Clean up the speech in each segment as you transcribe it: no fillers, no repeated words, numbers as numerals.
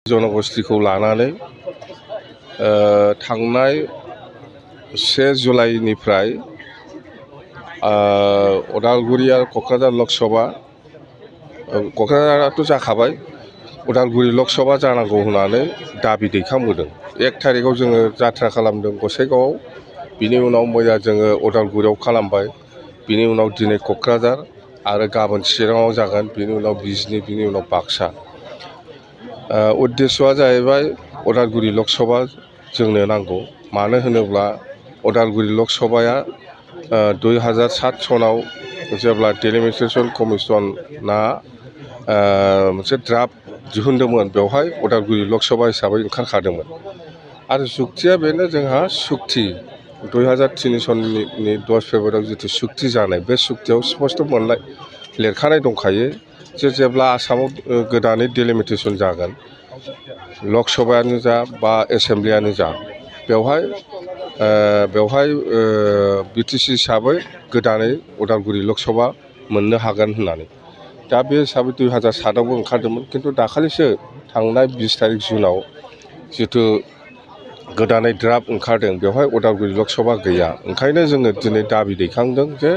जनगोष्ठीखौ लानानै थांनाय 1 जुलाइनिफ्राय उदालगुरि आरो क'क्राझार लकसभा क'क्राझाराथ' जाखाबाय उदालगुरि लकसभा जानांगौ होननानै दाबि दैखांबोदों। 1 थारिखआव जोङो जात्रा खालामदों गसाइगावआव, बिनि उनाव मैया जोङो उदालगुरियाव खालामबाय, बिनि उनाव दिनै क'क्राझार आरो गाबोन चिराङाव जागोन, बिनि उनाव बिजनी, बिनि उनाव बाक्सा। उद्देश्यआ जाहैबाय उदालगुरि लकसभा जोंनो नांगौ। मानो होनोब्ला उदालगुरि लकसभाया 2007 सनाव जेब्ला डेलिमिटेसन कमिसना मोनसे ड्राफ्ट दिहुनदोंमोन, बेवहाय उदालगुरि लकसभा हिसाबै ओंखारखादोंमोन। आरो जुक्तिया बेनो, जोंहा सुक्ति 2003 सननि 10 फेब्रुवारियाव जिथु सुक्ति जानाय, बे सुक्तियाव स्पष्ट लिरखानाय दंखायो जे जेब्ला आसामाव गोदानै डेलिमिटेसन जागोन, लकसभायानो जा बा एसेम्ब्लियानो जा, बेवहाय बिटिसि हिसाबै गोदानै उदालगुरि लकसभा मोननो हागोन होननानै। दा बे हिसाबै 2007आवबो ओंखारदोंमोन, खिन्थु दाखालिसो थांनाय 20 तारिख जुनाव जिथु गोदानै ड्राफ्ट ओंखारदों, बेवहाय उदालगुरि लकसभा गैया। ओंखायनो जोङो दिनै दाबि दैखांदों जे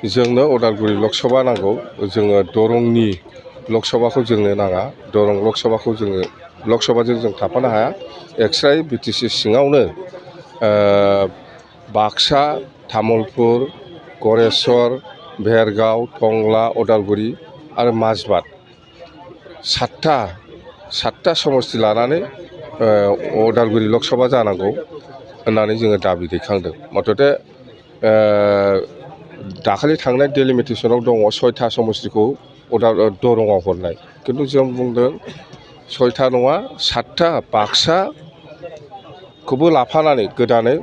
जोंनो उदालगुरि लकसभा नांगौ। जोङो दरंनि लकसभाखौ जोंनो नाङा। दरं लकसभाजों जों थाफानो हाया। एक्सट्रायै बिटिसि सिङावनो बाक्सा, तामुलपुर, गरेस्वर, भेरगाव, टंला, उदालगुरि आरो माजबाद 7टा समस्ति लानानै उदालगुरि लकसभा जानांगौ होननानै जोङो दाबि दैखांदों। मथथे दाखालि थांनाय डेलिमिटेसनाव दङ 6टा समस्तिखौ दरंआव हरनाय, खिन्थु जों बुंदों 6टा नङा 7टा बाक्साखौबो लाफानानै गोदानै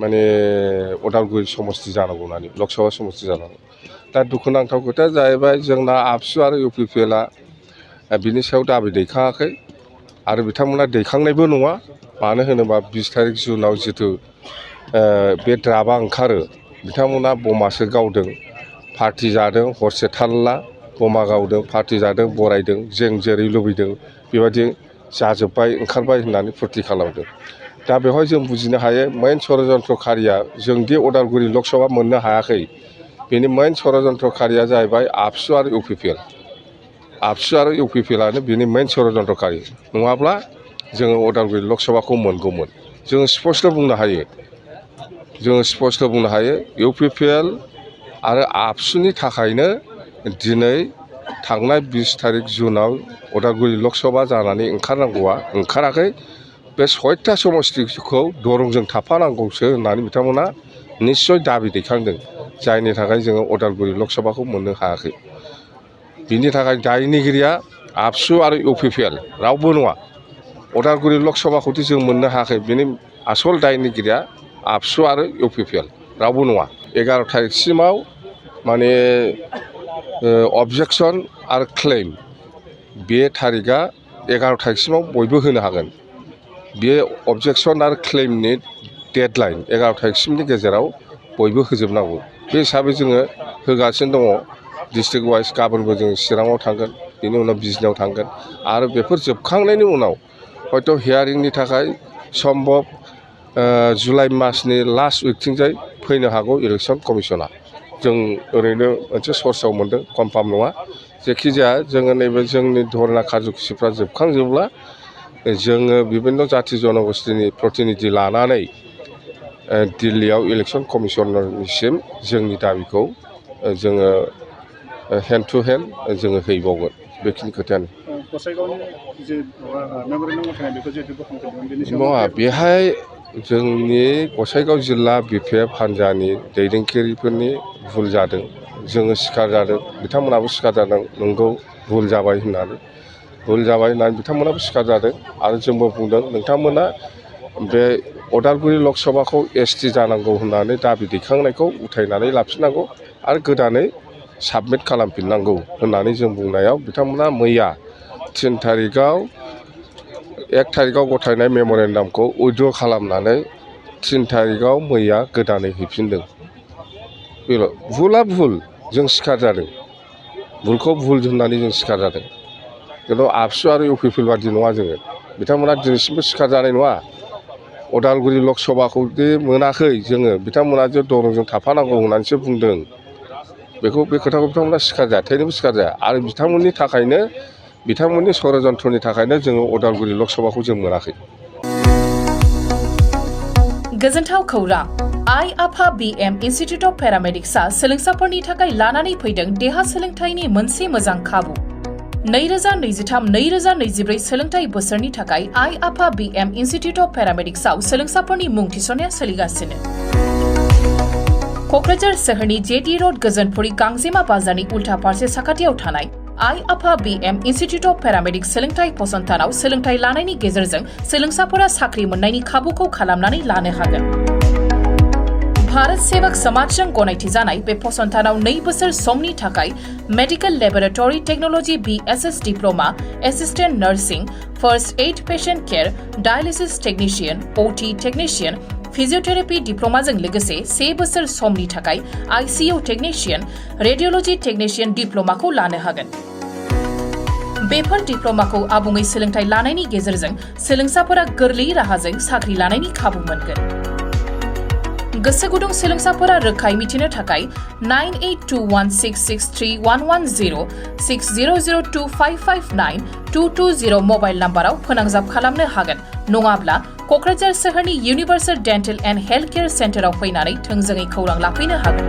माने उदालगुरि समस्ति जानांगौ होननानै, लकसभा समस्ति जानांगौ। दा दुखुनांथाव खोथाया जाहैबाय, जोंना आबसु आरो इउपिपिएलआ बिनि सायाव दाबि दैखाङाखै आरो बिथांमोना दैखांनायबो नङा। मानो होनोबा 20 तारिख जुनाव जिथु बे ड्राफ्टआ ओंखारो, बिथांमोना बमासो गावदों, पार्टि जादों, हरसे थाल्ला बमा गावदों, पार्टि जादों, बरायदों, जों जेरै लुबैदों बेबायदि जाजोब्बाय, ओंखारबाय होननानै फुरथि खालामदों। दा बेवहाय जों बुजिनो हायो, मेइन षड़यन्त्रखारिया जोंदि उदालगुरि लकसभा मोननो हायाखै, बेनि मेइन षड़यन्त्रखारिया जाहैबाय आबसु आरो इउपिपिएल। आबसु आरो इउपिपिएलआनो बिनि मेइन षड़यन्त्रखारि। नङाब्ला जोङो उदालगुरि लकसभाखौ मोनगौमोन। जोङो स्पष्ट बुंनो हायो, इउपिपिएल आरो आबसुनि थाखायनो दिनै थांनाय 20 तारिख जुनाव उदालगुरि लकसभा जानानै ओंखारनांगौआ ओंखाराखै। बे 6टा समस्तिखौ दरंजों थाफानांगौसो होननानै बिथांमोना निस्सय दाबि दैखांदों, जायनि थाखाय जोङो उदालगुरि लकसभाखौ मोननो हायाखै। बिनि थाखाय दायनिगिरिया आबसु आरो इउपिपिएल, रावबो नङा। उदालगुरि लकसभाखौदि जों मोननो हायाखै, बिनि आसल दायनिगिरिया आबसु आरो इउपिपिएल, रावबो नङा। 11 तारिखसिमाव माने अबजेक्सन आरो क्लेम, बे तारिखआ 11 तारिखसिमाव बयबो होनो हागोन। बे अबजेक्सन आरो क्लेमनि डेडलाइन 11 तारिखसिमनि गेजेराव बयबो होजोबनांगौ। बे हिसाबै जोङो होगासिनो दङ डिस्ट्रिक्ट वाइज। गाबोनबो जोङो चिराङाव थांगोन, बिनि उनाव बिजनीयाव थांगोन, आरो बेफोर जोबखांनायनि उनाव हयथ' हियारिंनि थाखाय सम्भब जुलाइ मासनि लास्ट उइकथिंजाय फैनो हागौ इलेक्सन कमिसना। जों ओरैनो मोनसे सर्सआव मोनदों, कनफार्म नङा। जेखिजाया जोङो नैबे जोंनि धरना खार्य'सुचिफ्रा जोबखांजोबब्ला जोङो बिभिन्न जाथि जनगोष्ठीनि प्रतिनिधि लानानै दिल्लीयाव इलेक्सन कमिसनारनिसिम जोंनि दाबिखौ जोङो हेन्ड टु हेन्ड जोङो हैबावगोन। बेखिनि खोथायानो। नङा, बेहाय जोंनि गसाइगाव जिल्ला बिपिएफ हान्जानि दैदेनगिरिफोरनि भुल जादों। जोङो सिखार जादों, बिथांमोनाबो सिखार जादों, नंगौ भुल जाबाय होननानै बिथांमोनाबो सिखार जादों। आरो जोंबो बुंदों, नोंथांमोना बे उदालगुरि लकसभाखौ एसटि जानांगौ होननानै दाबि दैखांनायखौ उथायनानै लाफिननांगौ आरो गोदानै साबमिट खालामफिननांगौ होननानै जों बुंनायाव बिथांमोना मैया 1 तारिखआव गथायनाय मेम'रेन्डामखौ उइथड्र खालामनानै 3 तारिखआव मैया गोदानै हैफिनदों। बेल'। भुला भुल, जों सिखार जादों, भुलखौ भुल होननानै जों सिखार जादों। खिन्थु आबसु आरो इउपिपिएल बादि नङा जोङो। बिथांमोना दिनैसिमबो सिखार जानाय नङा उदालगुरि लकसभाखौ दि मोनाखै जोङो बिथांमोना जे दरंजों थाफानांगौ होननानैसो बुंदों बे खोथाखौ बिथांमोना सिखार जाया थैनोबो सिखार जाया आरो बिथांमोननि थाखायनो बिथांमोननि षड़यन्त्रनि थाखायनो जोङो उदालगुरि लकसभाखौ जों मोनाखै। गोजोनथाव खौरां आइ आफा BM इन्स्टिट्युट अफ पेरामेडिक्सआ सोलोंसाफोरनि थाखाय लानानै फैदों देहा सोलोंथाइनि मोनसे मोजां खाबु। 2023-2024 सोलोंथाइ बोसोरनि थाखाय आइ आफा BM इन्स्टिट्युट अफ पेरामेडिक्सआव सोलोंसाफोरनि मुं थिसननाया सोलिगासिनो। क'क्राझार सोहोरनि JD र'ड गोजोनपुरि गांजेमा बाजारनि उल्था फारसे साखाथियाव थानाय आइ आफा BM इन्स्टिट्युट अफ पेरामेडिक्स सोलोंथाइ फसंथानाव सोलोंथाइ लानायनि गेजेरजों सोलोंसाफोरा साख्रि मोननायनि खाबुखौ खालामनानै लानो हागोन। भारत सेवक समाजजों गनायथि जानाय बे फसंथानाव 2 बोसोर समनि थाखाय medical laboratory technology BSS diploma, assistant nursing, first aid patient care, dialysis technician, OT technician, physiotherapy डिप्लोमाजों लोगोसे 3 बोसोर समनि थाखाय ICU टेक्निशियन, रेडियोलॉजी टेक्निशियन डिप्लोमाखौ लानो हागोन। बेफोर डिप्लोमाखौ आबुङै सोलोंथाइ लानायनि गेजेरजों सोलोंसाफोरा गोरलै राहाजों साख्रि लानायनि खाबु मोनगोन। गोसो गुदुं सोलोंसाफोरा रोखायै मिथिनो थाखाय 9821663110 6002559220 मबाइल नाम्बाराव फोनांजाब खालामनो हागोन नङाब्ला क'क्राझार सोहोरनि universal dental and health care सेन्टाराव फैनानै थोंजोङै खौरां लाफैनो हागोन।